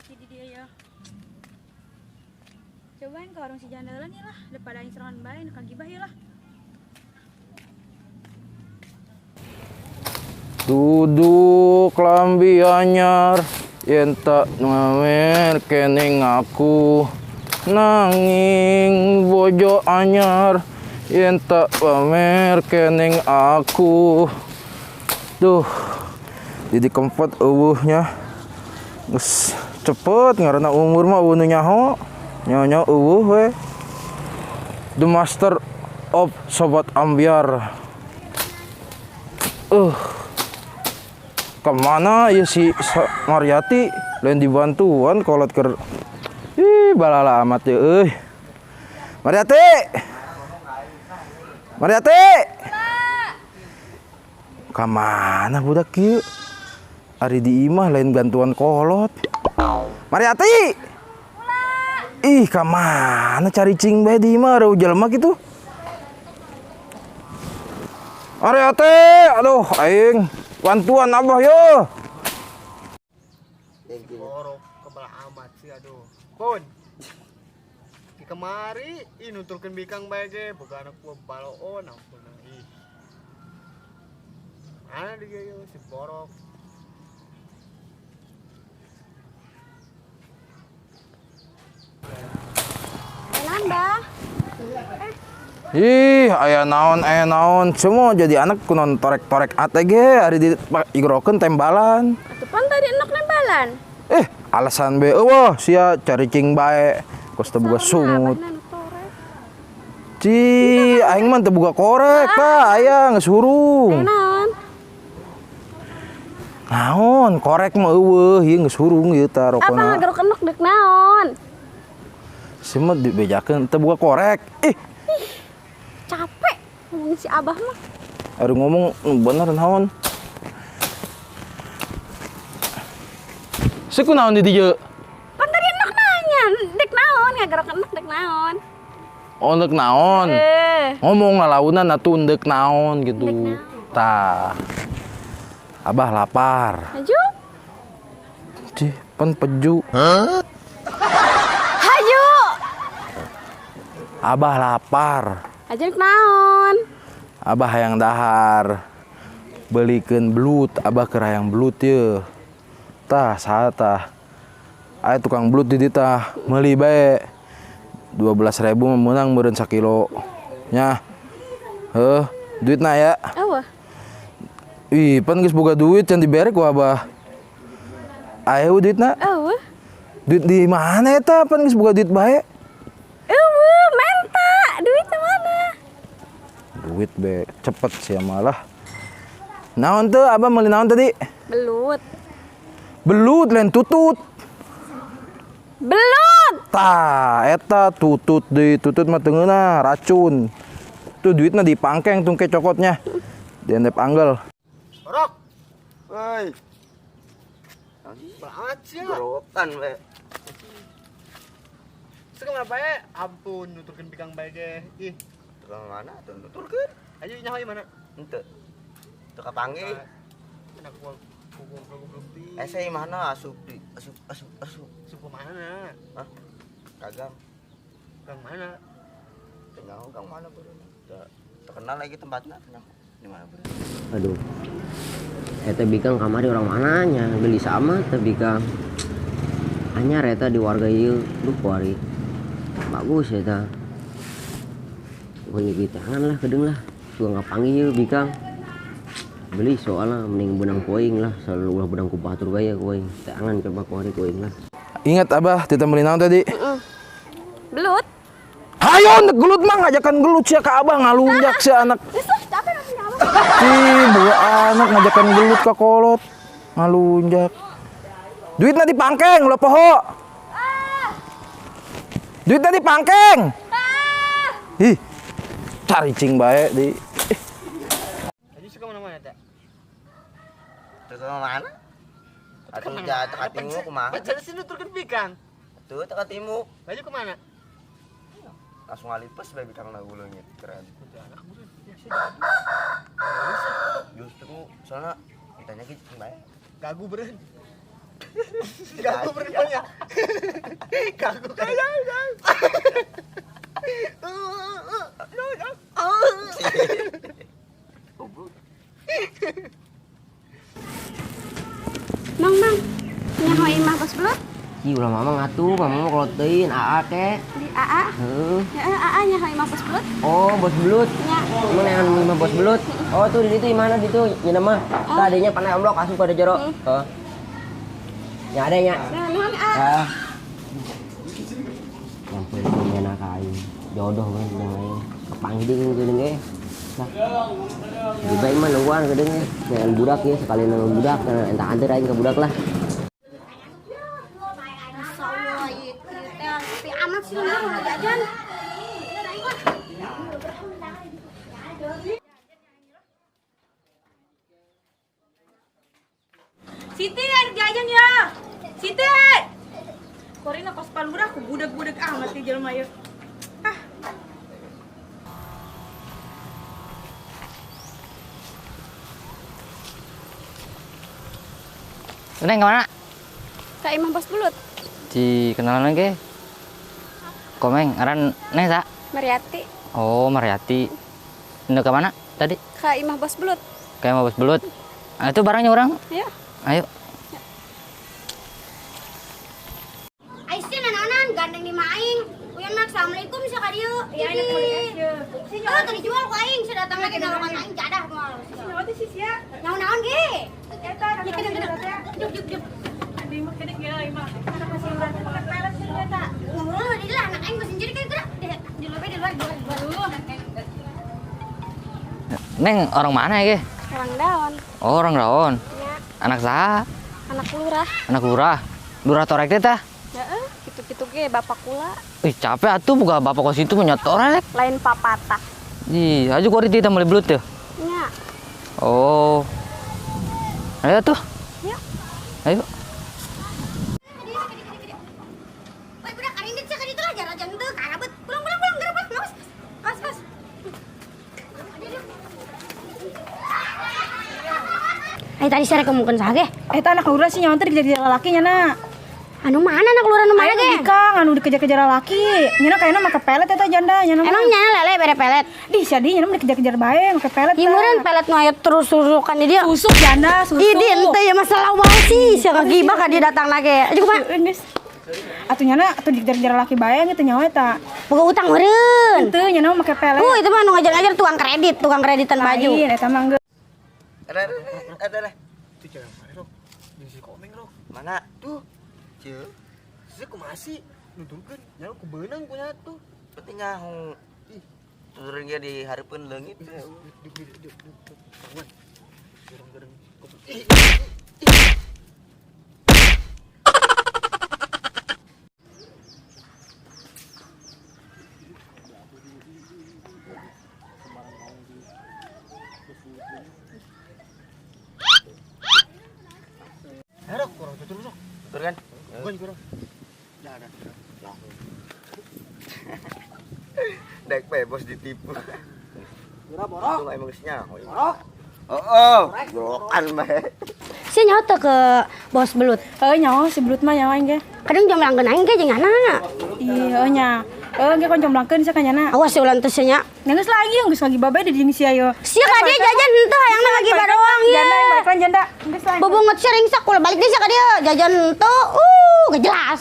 Sih di dia ya. Cobain ke warung si jandalan ya lah, daripada aing serangan bae nu kagibah ya lah. Duduk lambi anyar yen tak ngamer kening aku nanging bojo anyar yen tak pamer kening aku. Duh, Didi Kempot eueuhnya geus cepet ngaranna umur mah eueuh nu nyaho nyaho eueuh we. The Master of Sobat Ambyar. Kemana ya si Mariati lain dibantuan kolot ker. Ih, balala amat ya euy. Mariati. Mariati. Kamana budak kieu? Ari di imah lain bantuan kolot. Mariati. Ih, kamana cari cing bae di imah reuh jelema kitu. Mariati, aduh aing bantuan abah yo. Borok kebal amat sih aduh. Pun. Di kemari ih nuturkeun bikang bae ge boga anak gua baloon ampun ih. Mana dia yo si borok. Nambah. Ih, aya naon, semua jadi anak kunon torek-torek ATG ari di igrokeun tembalan. Atuh pan tadi enak nembalan. Alasan be eueuh sia cari cing bae kos teu boga sungut. Ci, aing mah teu boga korek tah, aya geus hurung. Naon? Naon, korek mah eueuh, ieu geus hurung ieu tah Apa rokona. ngagerok enok dek naon? Si mah dibejakeun teu boga korek. Ih, Capek ngomongin si Abah mah. ari ngomong bener naon. Si kunaon di dieu? Pan tadi enak nanya, dek naon ngagerok enok dek naon? Oh, ndek naon? Ngomong lalaunan atuh ndek naon gitu. Ndek naon. Tah. Abah lapar. Haju. Cih, pan peju. Haju. Abah lapar. Haju dek naon? Abah hayang dahar. Belikeun belut, abah keur hayang belut ye. Tah, saha tah? Aya tukang belut di dieu tah, meuli bae. 12.000 mah meunang meureun sakilo. Nya. Heuh, duitna aya. Eueuh. Ih, pan geus boga duit can dibere ku abah. Aya duitna? Eueuh. Duit di mana eta? Pan geus boga duit bae. Eueuh, menta. Duitnya mana? Duit be cepet sih malah. Naon tuh abah meuli naon tadi? Belut. Belut lain tutut. Belut. Tah, eta tutut deui, tutut mah teu ngeunah, racun. Tuh duitna dipangkeng tungke cokotnya. Diendep anggel. Borok. Woi, Banget sih. gorokan we. Sekarang bae ampun nuturkeun bikang bae ge. Ih, Tukang mana tuh nuturkeun? ayo nyaho ieu mana? Henteu. Teu kapanggih. Anak gua goblok di. Saya mana asup di asup asup asup. Asup ke mana? Hah? Kagak. Gang mana? Teu nyaho gang mana bro. Teu terkenal lagi tempatnya teu nyaho. Di mana bro? Aduh. Eta bikang kamari orang mananya, gelisah amat teh bikang. Anyar eta di warga ieu, duh kuari. Bagus eta. Pokoknya tangan lah kedeung lah. Suka ngapanggih ieu bikang. Beli soalnya mending benang kuing lah, selalu ulah benang ku batur bae ya kuing. Tangan coba kuari kuing lah. Ingat abah, tita meuli naon tadi? Belut. Hayo ndek gelut mah ngajakan gelut sia ka abah ngalunjak sia anak. Geus lah, capek ngomongin abah. Ih, boga anak ngajakan gelut ka kolot. Ngalunjak. Duitna dipangkeng ulah poho. Duitna dipangkeng. Ih. Cari cing bae di. Ayo suka mana mana teh? Teu ka mana? Atuh ja teu katimu kumaha? Pacar sih nuturkeun bikang. Tuh teu katimu. Baju kemana? Langsung ngalipes bae bikang na leungit keren. Justru soalnya ditanya gitu bae. Gagu beren. Kaku perempuannya. Kaku kan. Mang mang. Nyaho imah bos belut. Ih, ulah mama ngatuh, mama mah kalau teuing aa ke. Di AA. Heeh. Ya AA nyaho imah bos belut. Oh, bos belut. Nya. Emang yang imah bos belut? Oh, tuh di situ imahna di situ nya mah. Tah adanya panai omlok asup pada jero. Heeh. Nya ada nya. Nah, nuhun A. Ya. Yang penting nya ka aing. Jodoh we jeung aing. Kepanggih deui geuning ge. Lah. Lebih baik mah nungguan geuning ge. Ngan budak ya sekali nunggu budak, entah anter aing ke budak lah. Masyaallah, ieu teh sepi amat sih nu jajan. Siti ada jajan ya. Siti. Korina kos palurah ku budak-budak amat di jelema ieu. Ah. Neng kemana? Ka imah bos belut. Di kenalan lagi. Komeng, aran neng sa? Mariati. Oh, Mariati. Neng ke mana tadi? Ka imah bos belut. Ka imah bos belut. Ah, itu barangnya orang? Iya. Ayo. Aisyah nananan gandeng di maing. Uyan mak assalamualaikum sia ka dieu. Iya, enak kali es ye. Oh, tadi jual ku aing sia datang lagi nalokan aing jadah moal. Nyawa teh si sia. Naon-naon ge? Eta Ya kedeng kedeng. Juk juk juk. Di imah kedeng ya imah. Anak masih urang teh pakai pelet sih eta. Ngobrol di lah anak aing geus sendiri kayak gerak. Di luar di luar di luar. Neng orang mana ya, ge? Orang daun. Oh, orang daun. Ya, Anak saha? anak lurah. Anak lurah. Lurah torek teh tah? Heeh, kitu-kitu ge bapak kula. Ih, capek atuh buka bapak kos itu punya torek. Lain papatah. Ih, aja kori kita meuli belut tuh. Nya. Oh. Ayo tuh. Ya. Ayo. Woi, budak arindit sia ka ditu lah jarajan teu karabet. Pulang pulang pulang geura pulang. Awas. Awas, awas. Ai tadi saya kemungkinan saha ge? Eta anak lurah sih nyawa teh dikejar-kejar lalaki nya na. Anu mana anak lurah nu mana Aya ge? bikang anu dikejar-kejar lalaki. Nya kayakna make pelet eta janda nya. Emang nyana lele bere pelet. Di sia di nya mah dikejar-kejar bae make pelet. Ieu meureun pelet nu aya terus-terusan di dia. Susuk janda, susuk. Ih, di ente ya masalah wae sih, sia kagibah ka dia datang lagi. Aja kumaha? Geus. Atuh nyana atuh dikejar-kejar lalaki bae gitu nyawa eta. Boga utang meureun. Teu nyana mah make pelet. Itu mah nu ngajar-ngajar tukang kredit, tukang kreditan baju. Lain eta mah geus. Ada ada ada. Itu cewek mana, Rok? Jeung si Komeng, Rok. Mana? Tuh, Cieu. si kumaha sih? Nutulkeun, nya ku beunang ku nya tuh. Penting nyaho. Ih. Turun ge di hareupeun leungit. Duk duk duk duk. Kawan. Gereng-gereng. Ih, Rok, kurang tutur sok. Betul kan? Bukan kurang. Ya ada. Dek bae bos ditipu. Kira borok. Itu emang geus nyaho. Borok. Oh, oh. Golokan bae. Sia nyaho teu ke bos belut. Heuh nyaho si belut mah nyawa aing ge. Kadang jomblangkeun aing ge jeung nyana. Ih, heuh nya. Heuh ge kon jomblangkeun sia ka nyana. Awas sia ulah teu sia nya. Nya geus lagi geus lagi babe di jeung sia yo. Sia ka dia jajan henteu hayangna ngagibah doang ye. Janda balikan janda. Geus lah. Bobongot sia ringsak ulah balik deui sia ka dia jajan henteu. Gak jelas.